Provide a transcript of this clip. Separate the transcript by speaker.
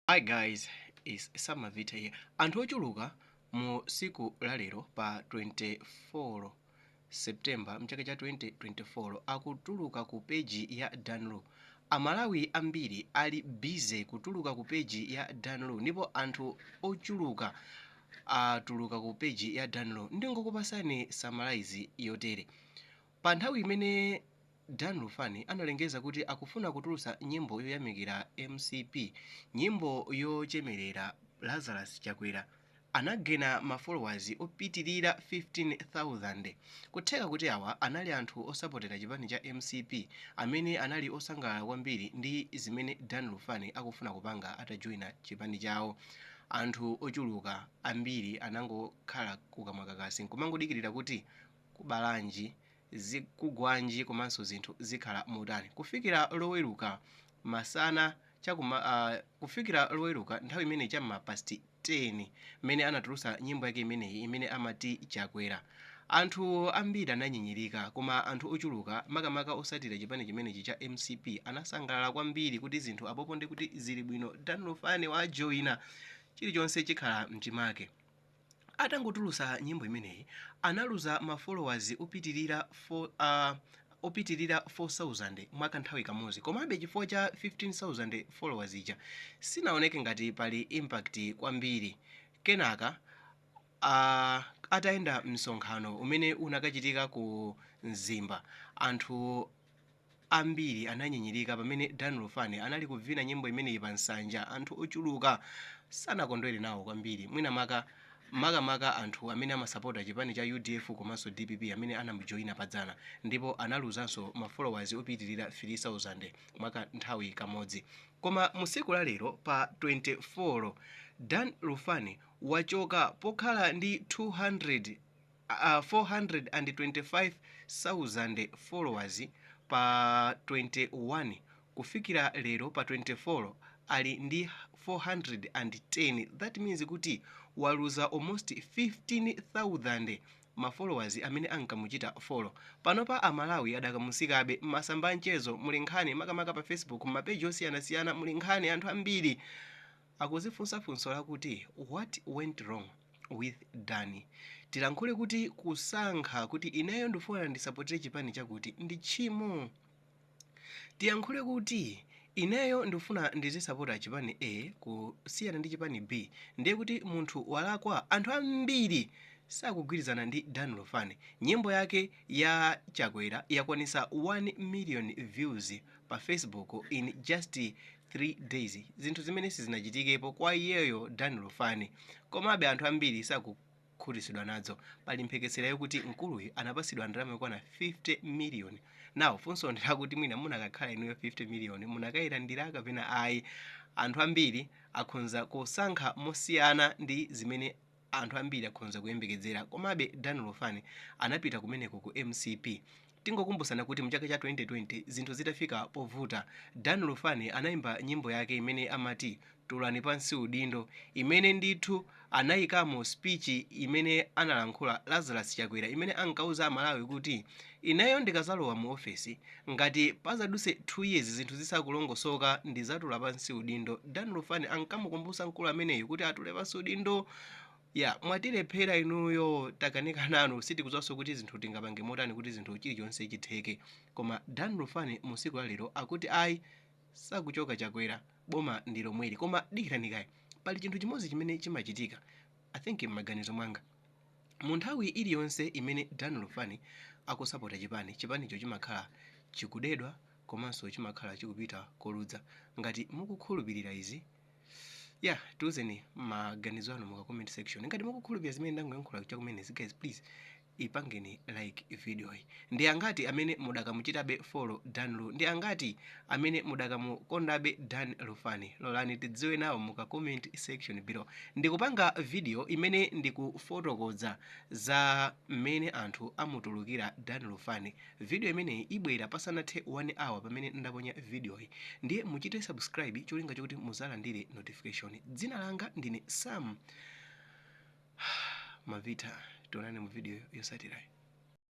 Speaker 1: Hi guys, it's Sam Mavita here. Anthu ochuluka mu siku la lero pa 24 September mchaka cha 2024 akutuluka ku page ya Dan Lu. Amalawi ambiri ali busy kutuluka ku page ya Dan Lu ndipo anthu ochuluka atuluka ku page ya Dan Lu. Ndingokupasani summarize yotere. Pa nthawi imene Dan Lufani analengeza kuti akufuna kutulutsa nyimbo yoyamikira MCP, nyimbo yochemerera Lazarus Chakwera, anagena ma followers opitirira 15,000. Kutheka kuti awa anali anthu osapotera chipani cha MCP amene anali osangalala kwambiri ndi zimene Dan Lufani akufuna kupanga atajoyina chipani chawo. Anthu ochuluka ambiri anangokhala kukamwa kakasi nkumangodikirira kuti kubalanji, zikugwanji komanso zinthu zikhala motani. Kufikira Loweruka masana chakuma, kufikira Loweruka nthawi imene cham'ma past 10 mmene anatulutsa nyimbo yake imeneyi imene amati Chakwera. Anthu ambiri ananyinyirika, koma anthu ochuluka, makamaka osatira chipani chimenechi cha MCP, anasangalala kwambiri kuti zinthu apopo ndi kuti zili bwino, Dan Lufani wajoyina, chilichonse chikhala mchimake. Atangotulutsa nyimbo imeneyi analuza ma followers opitirira 4,000 mwakanthawi kamodzi. Komabe chifukwa cha 15,000 followers ija sinaoneke ngati pali impact kwambiri. Kenaka atayenda msonkhano umene unakachitika ku Mzimba, anthu ambiri ananyinyirika pamene Dan Lufani anali kuvina nyimbo imeneyi pa nsanja. Anthu ochuluka sanakondwere nawo kwambiri, mwina makamaka anthu amene amasapota chipani cha UDF komanso DPP amene anamujoyina padzana, ndipo analuzanso ma followers opitirira 3000 mwaka nthawi kamodzi. Koma mu tsiku la lero pa 24, Dan Lufani wachoka pokhala ndi 200 425,000 followers pa 21 kufikira lero pa 24 ali ndi 410. That means kuti waluza almost 15,000 ma followers amene ankamuchita follow. Panopa Amalawi adakamusikabe. Masamba amchezo muli nkhani, makamaka pa Facebook, mapeji osiyanasiyana muli nkhani. Anthu ambiri akuzifunsa funso lakuti, "What went wrong with Dani?" Tilankhule kuti kusankha kuti ineyo ndifuna ndisapotere chipani chakuti ndi tchimo? Tiyankhule kuti ineyo ndifuna ndizisapota chipani A kusiyana ndi chipani B, ndiye kuti munthu walakwa? Anthu ambiri sakugwirizana ndi Dan Lufani. Nyimbo yake ya Chakwera yakwanisa 1 million views pa Facebook in just 3 days, zinthu zimene sizinachitikepo kwa iyeyo Dan Lufani. Komabe anthu ambiri sakukhutitsidwa nazo. Pali mphekesera yokuti mkuluyu anapasidwa ndalama yokwana 50 million. Now funso ndilakuti mwina munakakhala inuyo, 50 million munakayilandira kapena ayi? Anthu ambiri akhonza kusankha mosiyana ndi zimene anthu ambiri akhonza kuyembekezera. Komabe Dan Lufani anapita kumeneko ku MCP. Tingokumbusana kuti mchaka cha 2020, zinthu zitafika povuta, Dan Lufani anayimba nyimbo yake imene amati "Tulani Pansi Udindo", imene ndithu anayikamo speech imene analankhula Lazarus Chakwera, imene ankauza Amalawi kuti ineyo ndikazalowa mu ofesi, ngati pazaduse 2 years zinthu zisakulongosoka, ndizatula pansi udindo. Dan Lufani ankamukumbusa mkulu ameneyu kuti atule pansi udindo ya mwatilephera inuyo, takanika nanu, sitikudziwanso kuti zinthu tingapange motani kuti zinthu chilichonse chitheke. Koma Dan Lufani mu tsiku la lero akuti ayi, sakuchoka Chakwera, boma ndi lomweli. Koma dikirani kaye, pali chinthu chimodzi chimene chimachitika, I think m'maganizo mwanga. Mu nthawi iliyonse imene Dan Lufani akusapota chipani, chipanicho chimakhala chikudedwa komanso chimakhala chikupita koludza. Ngati mukukhulupirira izi, yeah, tiuzeni maganizo anu muka comment section. Ngati mukukhulupirira zimene ndangoyankhula chakumenezi, guys, please ipangeni like video iyi. Ndi angati amene mudakamuchitabe follow Dan Lu? Ndi angati amene mudakamukondabe Dan Lufani? Lolani tidziwe nawo muka comment section below. Ndikupanga video imene ndikufotokoza za mmene anthu amutulukira Dan Lufani. Video imeneyi ibwera pasanathe 1 hour pamene ndaponya video iyi, ndiye muchite subscribe cholinga chokuti muzalandire notification. Dzina langa ndine Sam Mavita. Tionane mu video yosatirayi.